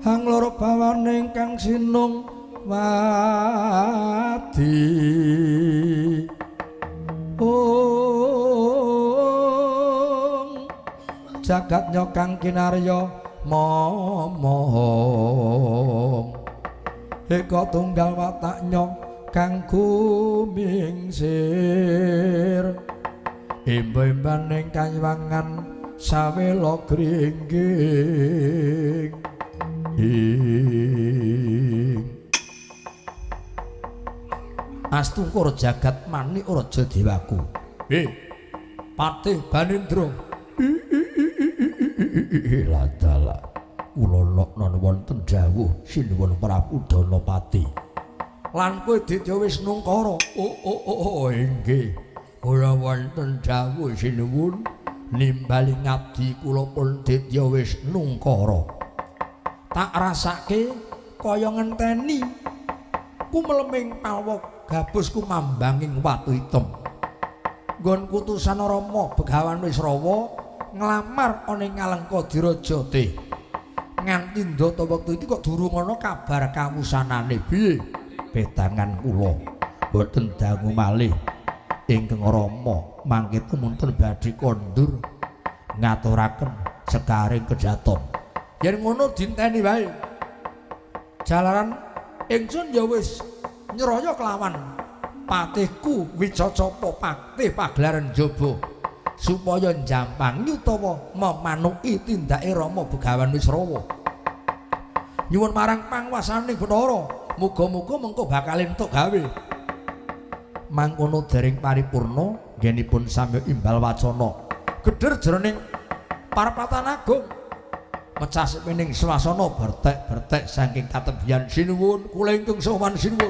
Hangloro bawaning kang sinung wadi. Ong jagat nyokang kinarya momong eka tunggal wataknya kang gumingsir imba-imbaning kaywangan sawela gringging. Astungkur jagat manik raja dewaku. Patih Banindra. Ladala kula lokna wonten dawuh sinuwun Prabu Danapati. Lan kowe Ditya Wisnungkara. Oh inggih. Kula wonten dawuh sinuwun nimbali ngabdi kula pun Ditya Wisnungkara. Tak rasake kaya ngenteni kumeleming palwa gabus kumambanging watu hitam. Nggon kutusan Rama Begawan Wisrawa nglamar ana ing Ngalengka Diraja teh. Nganti ndata wektu iki kok durung ana kabar kawusanane. Piye? Petangan kula mboten dangu malih ingkang Rama mangke tumunten badhe kondur ngaturaken sekaring kejaton. Yen ngono dinteni wae. Jalaran ingsun ya wis nyraya kelawan patihku Wicacapa patih pagelaran jaba supaya njampangi utawa memanuki tindake Rama Begawan Wisrawa. Nyuwun marang pangwasane Bathara, muga-muga mengko bakal entuk gawe. Mangkono dereng paripurna nggenipun samya imbal wacana. Gedher jroning parapatan agung mecah sepining swasana bertek-bertek saking katebian sinuwun kula ingkang sowan sinuwun.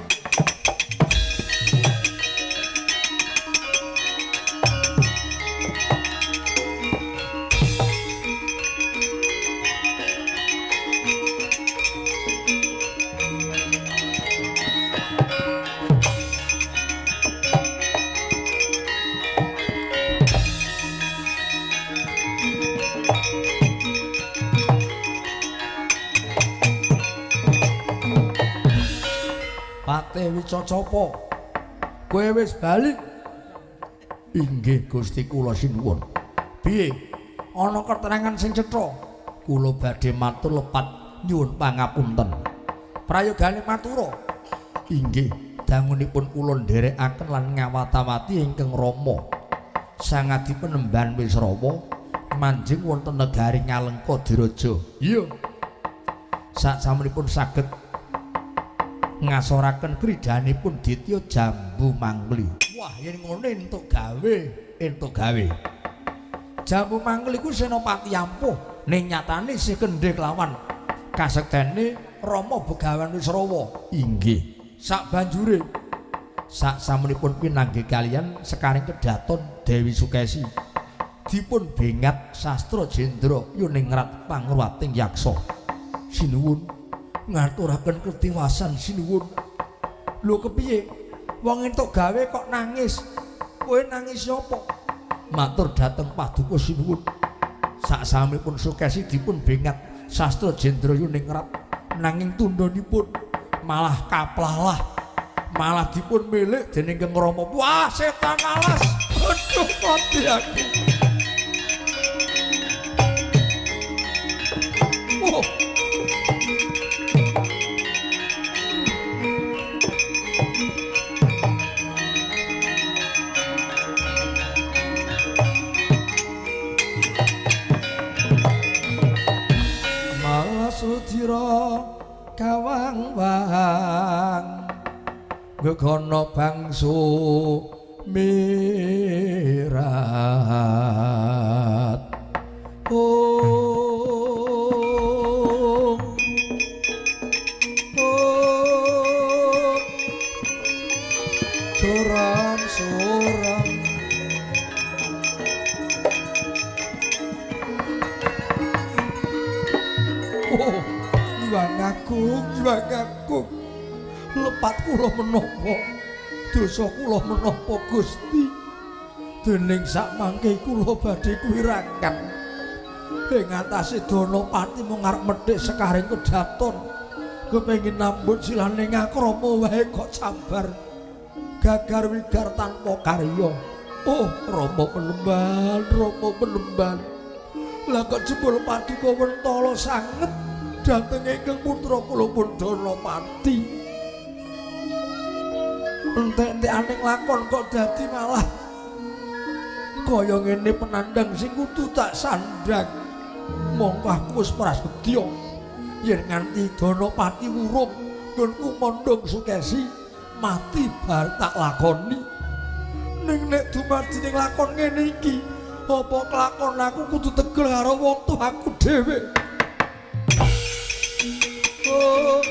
Patih Wicacapa, kowe wis bali? Inggih Gusti kula sinuwun. Piye? Ana keterangan sing cetha? Kula badhe matur lepat nyuwun pangapunten. Prayogane matura. Inggih, dangunipun kula nderekaken lan ngawat-awati ingkang Rama. Sangadi penemban Wisrawa manjing wonten negari Ngalengka Diraja. Iya. Saksamunipun saged ngasoraken kridhanipun Ditya Jambu Mangli. Wah, yen ngono entuk gawe, entuk gawe. Jambu Mangli ku senopati ampuh, ning nyatane isih kendhe kelawan kasektene Rama Begawan Wisrawa. Inggih. Sakbanjure saksamunipun pinanggih kaliyan sekaring kedaton Dewi Sukesi dipun bengat sastra jendra yuningrat pangruwating yaksa. Sinuwun ngaturaken ketiwasan sinuwun. Lho kepiye? Wong entuk gawe kok nangis. Kowe nangis apa? Matur dhateng paduka sinuwun. Saksamipun Sukesi dipun bengat sastra jendra yuningrat nanging tundhonipun malah kaplalah. Malah dipun milik dening Kang Rama. Wah, setan alas. Aduh, mati aku. Oh. Sudira kawang-wang gegono bangsu mirat. Oh, oh, suram suram. Oh, Hyang Agung, Hyang Agung, lepat kula menapa, dosa kula menapa Gusti, dening sakmangke kula badhe kuwirangan. Ing atase Danapati mung arep medhik sekaring kedaton. Kepengin nambut silane ngakrama wae kok sambar. Gagar wigar tanpa karya. Oh, Rama Penemban, Rama Penemban. Lah kok jebul paduka wentala sanget dhateng ingkang putra kula pun Danapati. Entek-entekane lakon kok dadi malah kaya ngene penandang sing kudu tak sandhang. Mongko aku wis prasetya yen nganti Danapati wurung nggonku mondhong Sukesi mati bar tak lakoni. Ning nek dumadi ning lakon ngene iki, apa kelakon aku kudu tegel karo wong tuaku dhewe. Oh.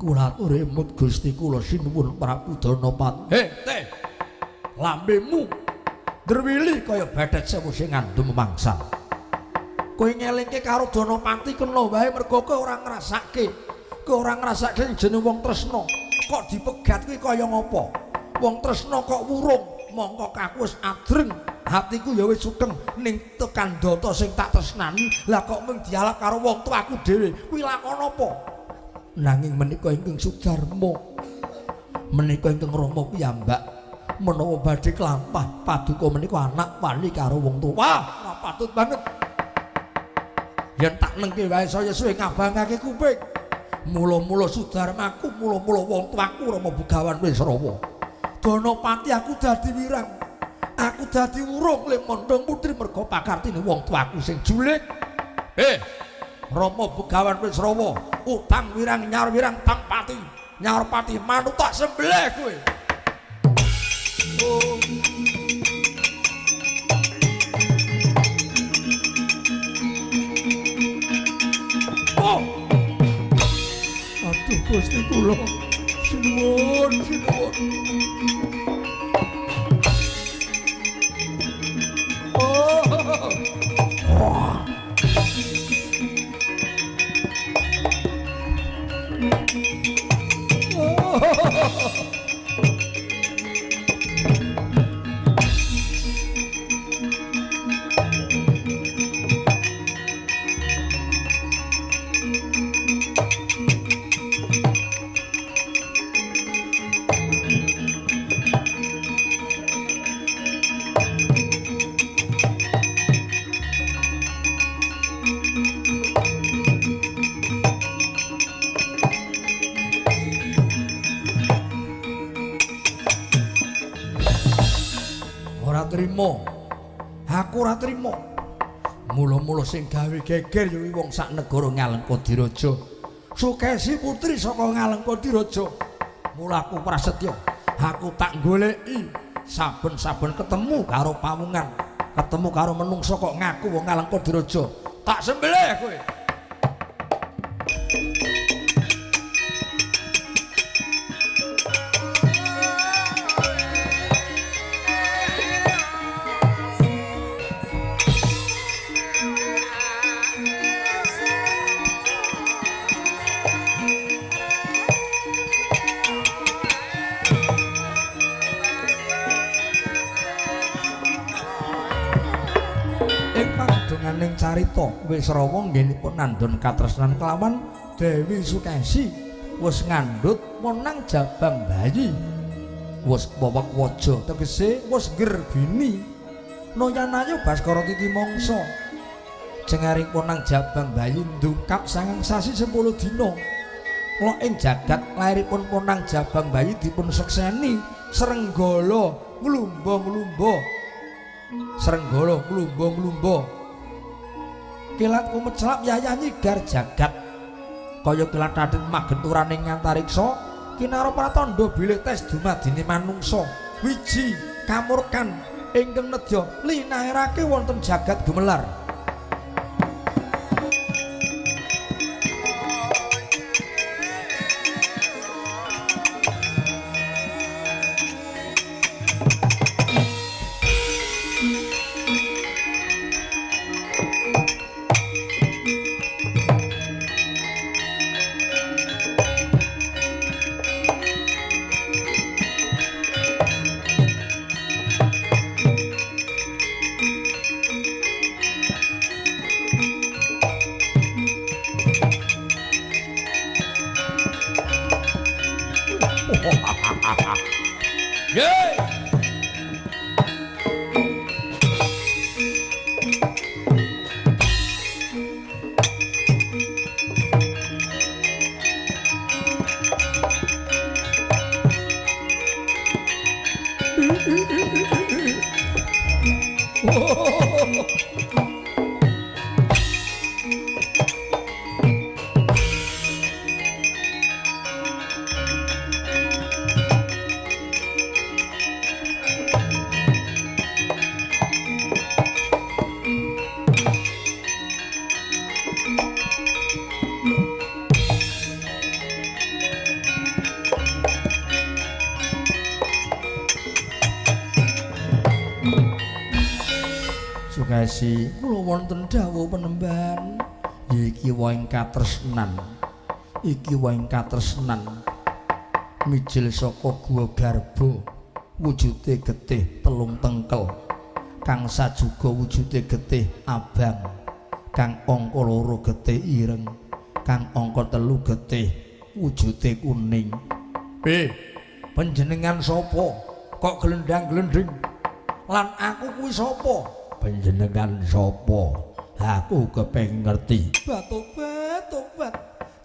Kula aturi emut Gusti kula sinuwun Prabu Danapati. He, teh. Lambemu ndrwili kaya bethet sewu sing ngandum mangsa. Kowe ngelingke karo Danapati kena wae mergo kowe ora ngrasake. Kowe ora ngrasake jeneng wong tresna. Kok dipegat kuwi kaya ngapa? Wong tresna kok wurung, mongko aku wis adreng. Hatiku ya wis sugeng ning tekan data sing tak tresnani. Lah kok mung dialap karo wong tuaku dhewe. Kuwi lakon apa? Nanging menika ingkang Sudarma, menika ingkang Rama piyambak menawa badhe klampah paduka menika anak wani karo wong tuwa. Wah, ora patut banget. Yen tak nengke wae saya suwe ngabangake kuping. Mula-mula Sudarmaku, mula-mula wong tuaku Rama Begawan Wisrawa. Danapati aku dadi wirang. Aku dadi wurung le mondhong putri merga pakartine wong tuaku sing julik. Rama Begawan Wisrawa, utang wirang nyar wirang tang pati, nyar pati manut tak sembelih kowe. Oh. Oh. Aduh Gusti kula, sinuwun, sinuwun. Oh. Wah. Aku ora trima. Mula-mula sing gawe geger ya wong sak negara Ngalengkadiraja. Sukesi putri saka Ngalengkadiraja. Mula aku prasetya, aku tak goleki saben-saben ketemu karo pawungan, ketemu karo menungsa kok ngaku wong Ngalengkadiraja. Tak sembelih kowe. Ning carita Wisrawa nggenipun nandhon katresnan kelawan Dewi Sukesi wis ngandhut menang jabang bayi, wis wewek waja tegese wis nggerbini noyanayu Baskara titi mangsa. Jengaring ponang jabang bayi ndungkap 9 sasi 10 dina. Lok ing jagat lairipun ponang jabang bayi dipun sekseni srenggala nglumba-nglumba, srenggala nglumba-nglumba. Kilat kumeclap yayah nyigar jagat kaya kilat tatit magenturaning antariksa kinara pratandha bilih tes dumadine manungsa wiji kamurkan ingkang nedya linahirake wonten jagat gumelar. Yeay. Sukesi kula wonten dawuh penemban. Iki wae katresnan. Iki wae katresnan. Mijil saka Guwa Garba wujude getih telung tengkel. Kang sajuga wujude getih abang. Kang angka loro getih ireng. Kang angka telu getih wujude kuning. Panjenengan sapa? Kok glendang-glending? Lan aku kuwi sapa? Panjenengan sapa? Aku kepengin ngerti. Batobat, tobat.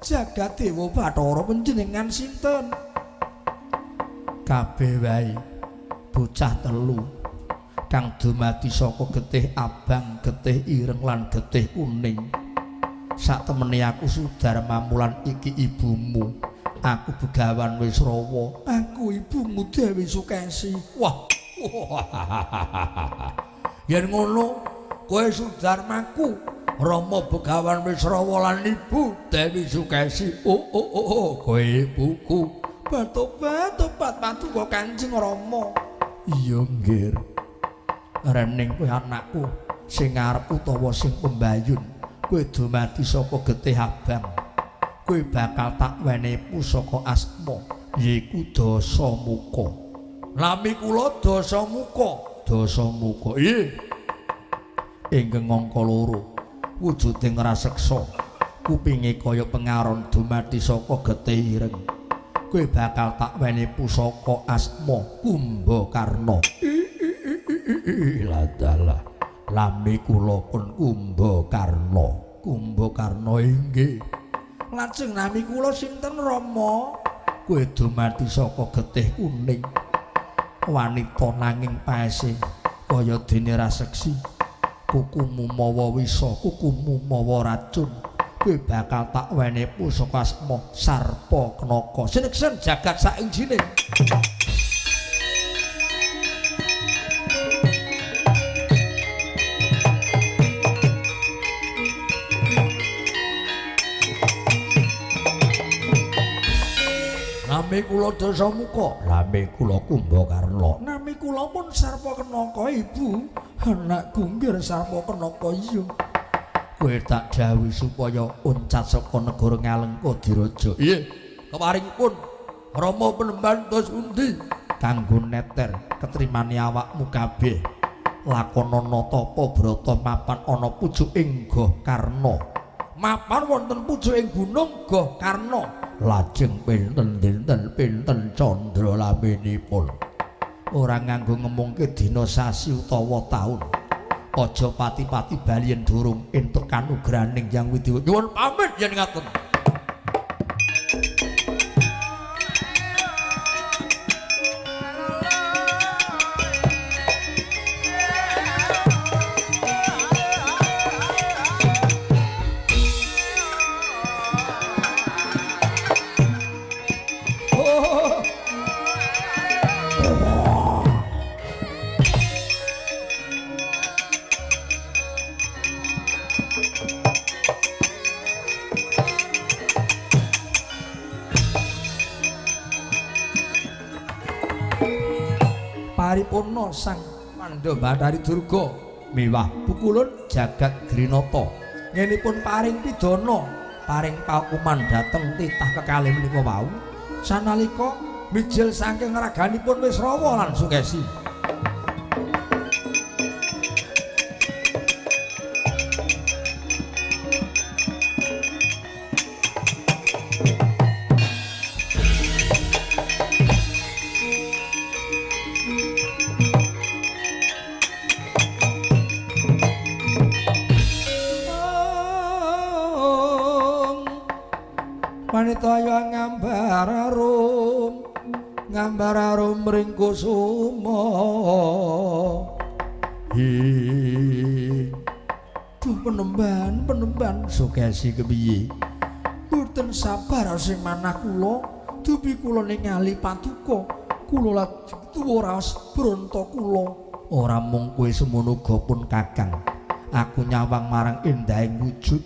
Jagat Dewa Bathara panjenengan sinten? Kabeh wae bocah telu kang dumadi saka getih abang, getih ireng lan getih kuning. Saktemene aku Sudarmamu lan iki ibumu. Aku Begawan Wisrawa. Aku ibumu Dewi Sukesi. Wah. Yen ngono kowe Sudarmaku, Rama Begawan Wisrawa lan ibu Dewi Sukesi. Oh oh oh, oh. Kowe ibuku. Batobat tobat paduka Kanjeng Rama. Iya nggir. Rening kowe anakku sing arep utawa sing pembayun, kowe dumadi saka getih abang. Kowe bakal tak wenehi pusaka asma, yaiku Dasamuka. Nami kula Dasamuka. Dasamuka. Iya. Ingkang angka loro wujude ngraseksa, kupinge kaya pengaron dumadi saka getih ireng. Kowe bakal tak wenehi pusaka asma Kumbakarna. Ladalah lami kula pun Kumbakarna. Kumbakarna inggih. Lajeng nami kula sinten Rama? Kowe dumadi saka getih kuning. Wanita nanging paese kaya dene raseksi. Kukumu mawa wisa, kukumu mawa racun. Kowe bakal tak wenehi pusaka asma Sarpa Kenaka. Sineksen jagat sak injine. Nami kula Dasamuka, nami kula Kumbakarna, nami kula pun Sarpa Kenaka ibu. Anakku nggir Sarpa Kenaka iya. Kowe tak dawuhi supaya uncat saka negara Ngalengka Diraja. Iya, keparingipun Rama penemban dos pundi kanggo neter ketrimane awakmu kabeh. Lakonana tapa brata mapan ana pucuking Gohkarna. Mapan wonten pucuking gunung Gohkarna. Lajeng pinten dinten pinten candra laminipun. Ora nganggo ngemungke dina sasi utawa taun. Aja pati-pati bali yen durung entuk kanugrahaning Hyang Widhi. Nyuwun pamit yen ngaten. Paripurna Sang Pandha Bathari Durga miwah pukulun jagat Grinata. Ngenipun paring pidana, paring paukuman dhateng titah kekalih menika wau sanalika mijil saking raganipun Wisrawa lan Sukesi. Wanita ayu ngambar arum, ngambar arum ring kusuma. Hi. Duh penemban, penemban Sukesi kepiye? Mboten sabar sing manah kula, dupi kula ningali paduka, kula lajeng tuwa raos bronto kula. Ora mung kowe semono uga pun Kakang. Aku nyawang marang endahing wujud.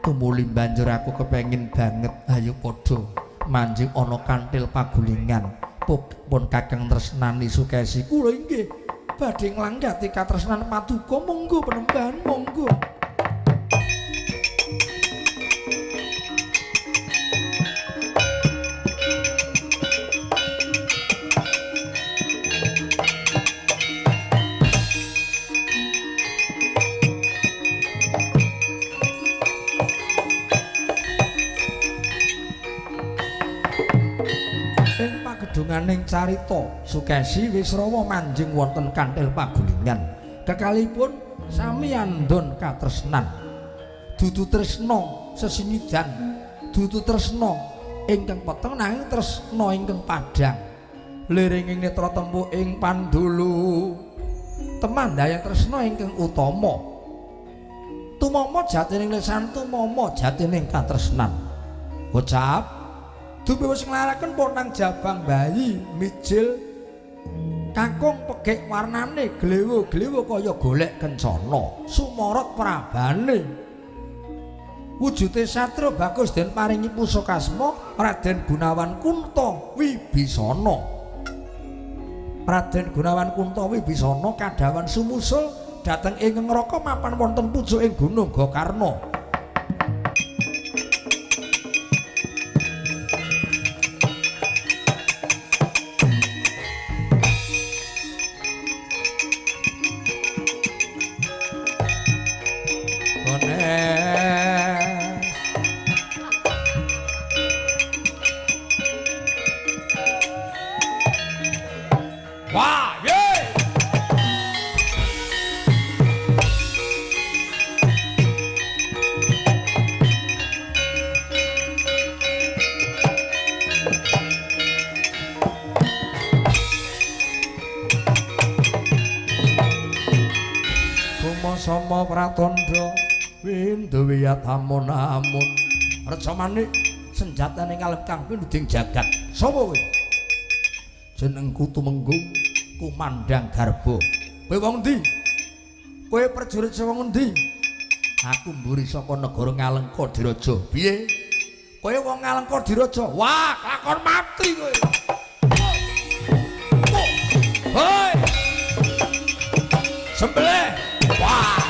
Tumuli banjur aku kepengin banget ayo padha manjing ana kantil pagulingan. Pun Kakang tresnani Sukesi kula inggih badhe nglanggati katresnan paduka. Monggo penemban, monggo. Ing carita Sukesi Wisrawa manjing wonten kantil pagulingan. Kekalipun sami andon katresnan. Dudu tresna sesingidan, dudu tresna ingkang peteng nanging tresna ingkang padhang. Liringing netra tempuh ing pandulu. Temandhayang tresna ingkang utama. Tumama jatining lesan, tumama jatining katresnan. Gocap dupi wis nglaraken ponang jabang bayi mijil kakung pegek warnane glewo-glewo kaya golek kencana sumorot prabane wujude satria bagus den paringi pusakasma Raden Gunawan Kunta Wibisana. Raden Gunawan Kunta Wibisana kadhawan sumusul dhateng ing neraka mapan wonten pucuk ing Gunung Gokarna. Wah, ye! Kumasama pratandha windu wiyat amun-amun. Reca manik senjatane ngalem kang pinuding jagat. Sapa kowe? Jenengku Tumenggung Kumandang Garba. Kowe wong endi? Kowe prajurit saka ngendi? Aku mburi saka negara Ngalengka Diraja. Piye? Kowe wong Ngalengka Diraja? Wah, kelakon mati kowe. Hoi! Sembelih. Wah!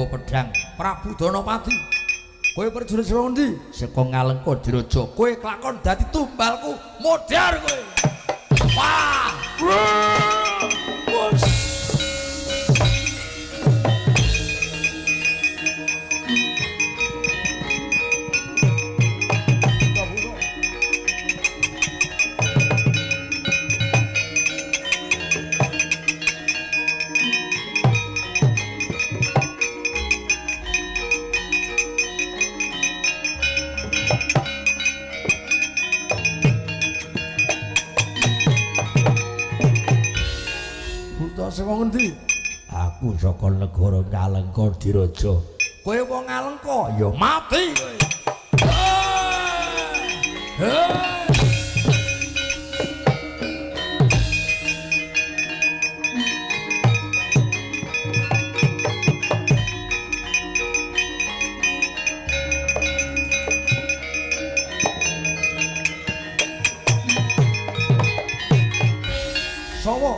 Pedang Prabu Danapati. Kowe prajurit saka ngendi? Saka Ngalengka Diraja. Kowe kelakon dadi tumbalku, modar kowe. Wah! Wes. Saka ngendi? Aku saka negara Ngalengka Diraja. Kowe wong Ngalengka ya mati kowe. Sawa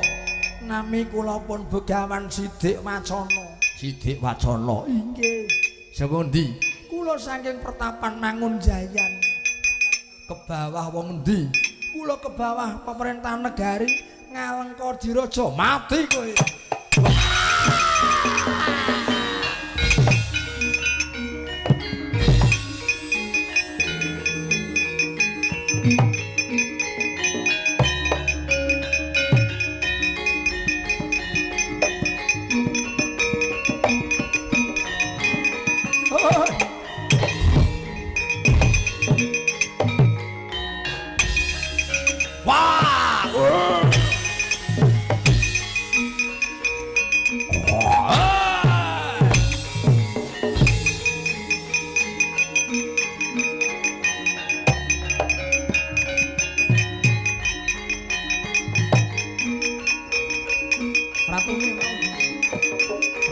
nami kula pun Begawan Sidik Wacana. Sidik Wacana inggih. Saka ngendi? Kula saking Pertapan Mangunjayan. Ke bawah wong endi? Kula ke bawah pemerintahan negari Ngalengka Diraja. Mati kowe.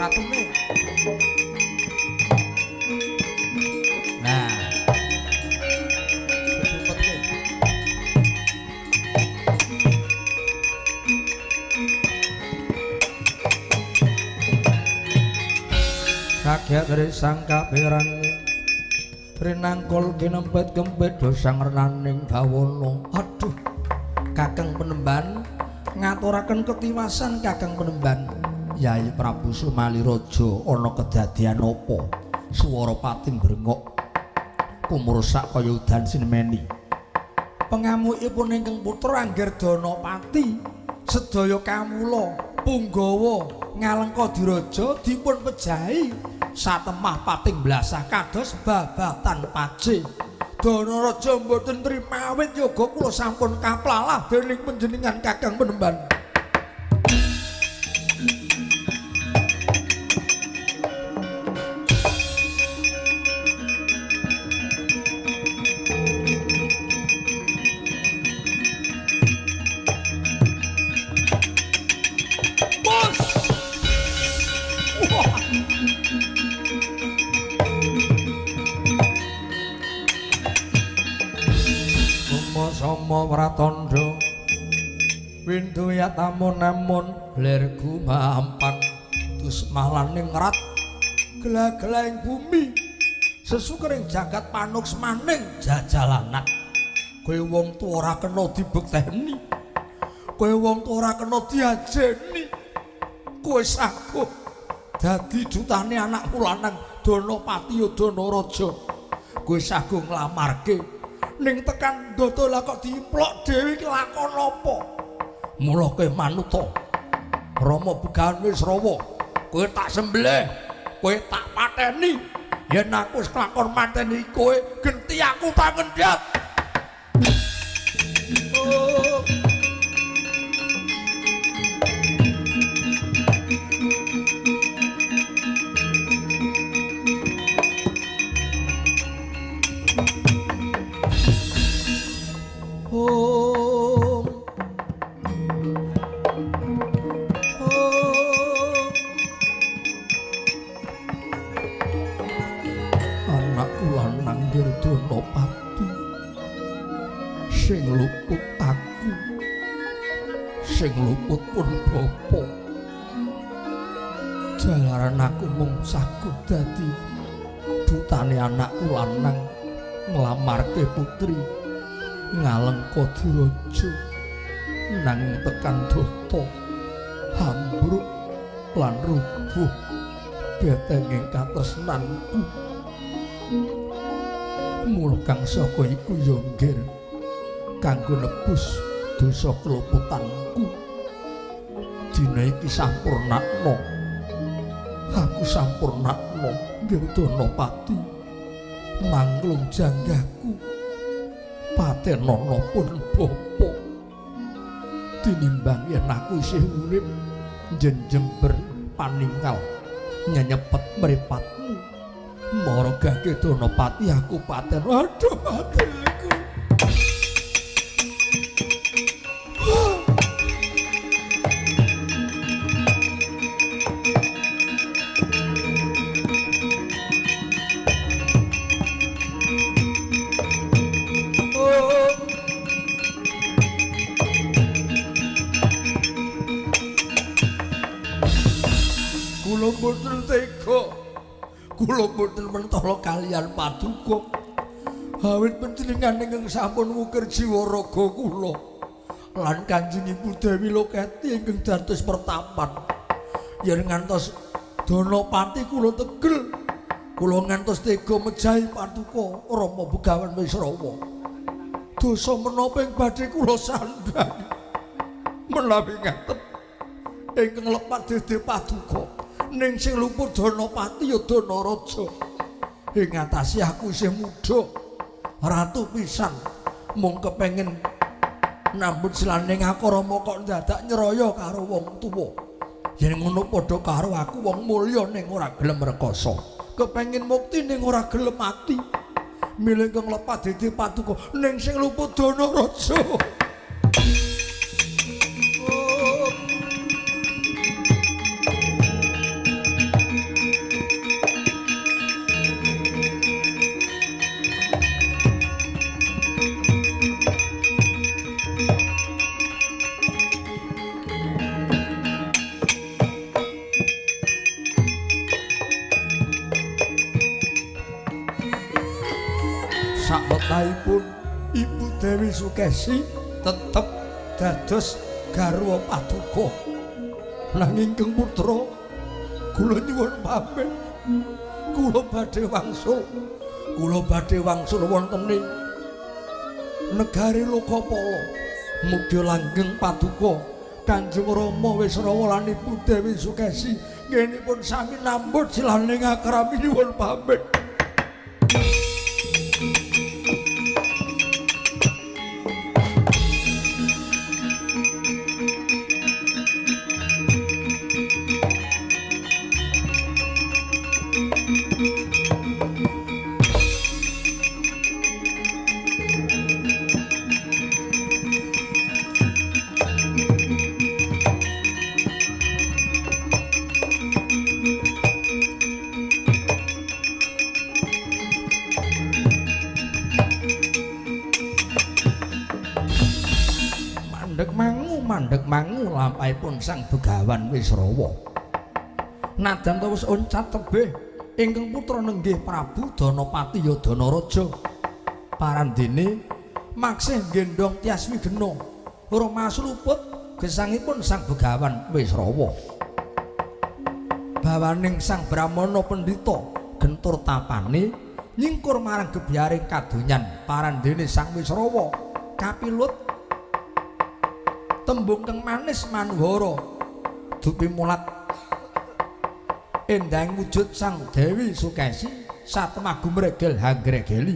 Ratune. Nah. Ditumpetke. Kaget risang kapirangu rinangkul kinempet kempet dosang renaning bawana. Aduh, Kakang Penemban ngaturaken ketiwasan Kakang Penemban. Yai Prabu Sumaliraja ana kedadian apa? Swara pating brengok kumrusak kaya udan sinemeni. Pengamukipun ingkang putra Angger Danapati sedaya kamula punggawa Ngalengka Diraja dipun pejahi satemah pating blasah kados babatan pace. Danaraja mboten trima awit yoga kula sampun kaplalah dening panjenengan Kakang Penemban. Sama pratandha windu yatamun namun lir gumampan dusmalaning rat gela-gelaing bumi sesukering jagat panuksmaning jajalanan. Kowe wong tuwa ora kena dibekteni, kowe wong tuwa ora kena diajeni, kowe saguh dadi dutane anakku lanang Danapati Danaraja. Kowe saguh nglamarke ning tekan ndoto lah kok diimplok dhewe iki lakon apa? Mula kowe manuta Rama Begawan Wisrawa, kowe tak sembelih, kowe tak pateni. Yen aku wis kelakon mateni kowe, genti aku tak ngendhat. Oh. Oh. Oh. Anakku lanang Danapati sing luput aku, sing luput pun bapa. Jalaran aku mung saguh dadi dutane anakku lanang nglamarke putri Ngalengka Diraja, nanging tekan data ambruk lan rubuh betenging katresnanku. Mula kang saka iku ya nggir kanggo nebus dosa keluputanku. Dina iki sampurnakno, aku sampurnakno nggir Danapati manglung janggahku. Patenono pun bapa tinimbang yen aku isih urip njenjember paningal nyenyepet mripatmu. Mara gage Danapati aku paten. Aduh mati aku. Kula mboten tega. Kula mboten mentala kaliyan paduka. Awit panjenengan ingkang sampun wukir jiwa raga kula lan Kanjeng Ibu Dewi Loketi ingkang dados pertapan. Yen ngantos Danapati kula tegel, kula ngantos tega mejahi Paduka Rama Begawan Wisrawa. Dosa menapa ing badhe kula sandhani menawi ngaten ingkang lepat dede Paduka, ning sing luput Danapati ya Danaraja. Ing ngatasi aku isih mudha, ratu pisan, mung kepengin nambut silaning akrama kok dadak nyeraya karo wong tuwa. Yen ngono padha karo aku wong mulya ning ora gelem rekoso, kepengin mukti ning ora gelem mati. Milih ingkang lepat dadi Paduka ning sing luput Danaraja. Sakwetahipun Ibu Dewi Sukesi tetep dados garwa Paduka. Nanging ingkang putra kula nyuwun pamit, kula badhe wangsul, kula badhe wangsul wonten ing negari Lokapala. Mugi langgeng Paduka Kanjeng Rama Wisrawa lan Ibu Dewi Sukesi ngenipun sami nambut silaning akrami nyuwun pamit. Mandek mangu lampahipun Sang Begawan Wisrawa. Nadan wis oncat tebih ingkang putra nenggih Prabu Danapati ya Danaraja. Parandene maksih nggendhong Tyas Wigena rumas luput gesangipun Sang Begawan Wisrawa. Bawaning Sang Brahmana Pendhita gentur tapane nyingkur marang gebyaring kadonyan. Parandene Sang Wisrawa kapilut tembung kang manis manuhara dupi mulat endang wujud Sang Dewi Sukesi satemah gumregel hanggregeli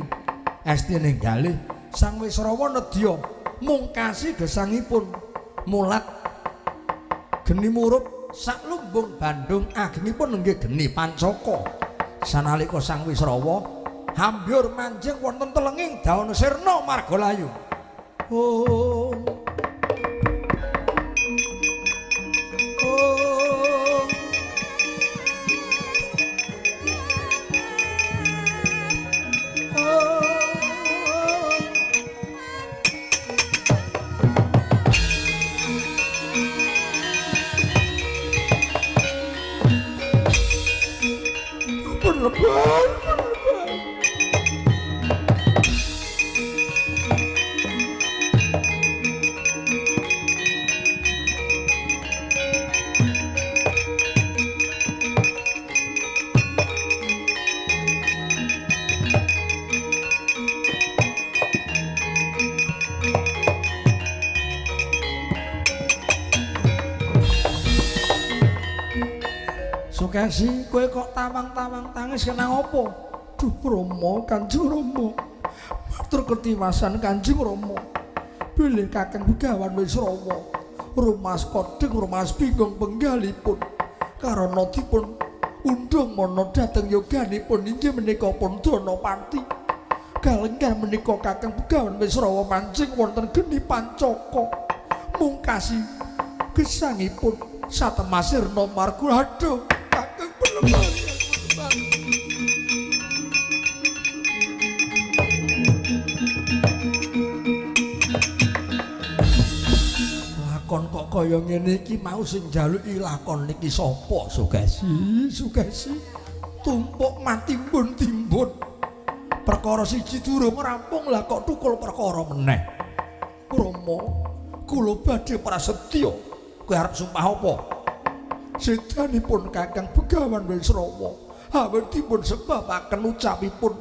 estine galih Sang Wisrawa nedya mungkasi gesangipun mulat geni murup sak lumbung Bandung agengipun nenggih geni pancaka. Sanalika Sang Wisrawa hambyur manjing wonten telenging daun sirna margalayu. Oh Sukesi, kowe kok tawang-tawang tangis kena apa? Duh Rama, Kanjeng Rama. Matur ketiwasan Kanjeng Rama. Bilih Kakang Begawan Wisrawa rumas kodheng rumas bingung penggalipun. Karana dipun undhung mana dhateng yoganipun inggih menika pun Danapati. Galenggan menika Kakang Begawan Wisrawa manjing wonten geni pancaka. Mungkasi gesangipun satemah sirna marga aduh Kakang Begawan. Lakon kok kaya ngene iki mau sing njaluki lakon niki sapa Sukesi? Sukesi tumpuk matimbun-timbun. Perkara siji durung rampung lah kok tukul perkara meneh. Rama, kula badhe prasetya. Kowe arep sumpah apa? Sedanipun Kakang Begawan Wisrawa awit dipun sebabaken ucapipun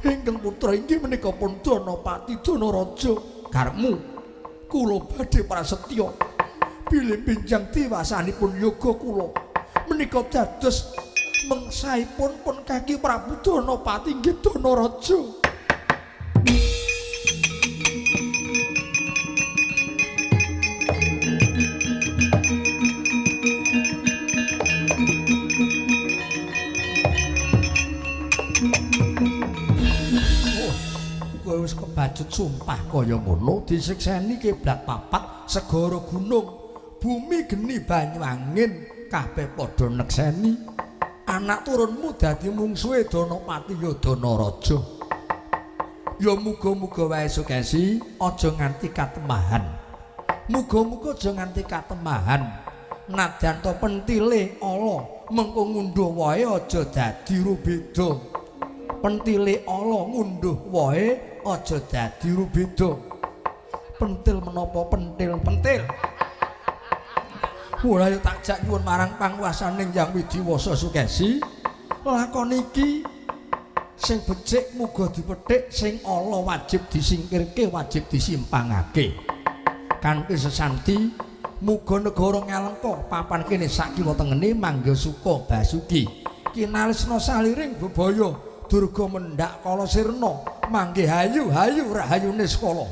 ingkang putra inggih menika pun Danapati Danaraja. Karepmu kula badhe prasetya bilih benjang dewasanipun yoga kula menika dados mengsaipun pun kaki Prabu Danapati inggih Danaraja. Kowe wis kebacut sumpah kaya ngono disikseni kiblat papat segara gunung bumi geni banyu angin kabeh padha nekseni anak turunmu dadi mungsuhe Danapati ya Danaraja. Ya muga-muga wae Sukesi aja nganti katemahan. Muga-muga aja nganti katemahan. Nadyan to pentile ala mengko ngunduh wae aja dadi rubeda. Pentile ala ngunduh wae aja dadi rubeda. Pentil menapa pentil pentil. Ora ya tak jak nyuwun marang panguwasaning Hyang Widiwasa Sukesi. Lakon iki sing becik muga dipethik, sing ala wajib disingkirke, wajib disimpangake. Kanthi sesanti muga negara Ngalengka papan kene sakiwa tengene mangga suka basuki. Kinalisna saliring bebaya durga mendhak kala sirna manggih hayu hayu rahayune sekala.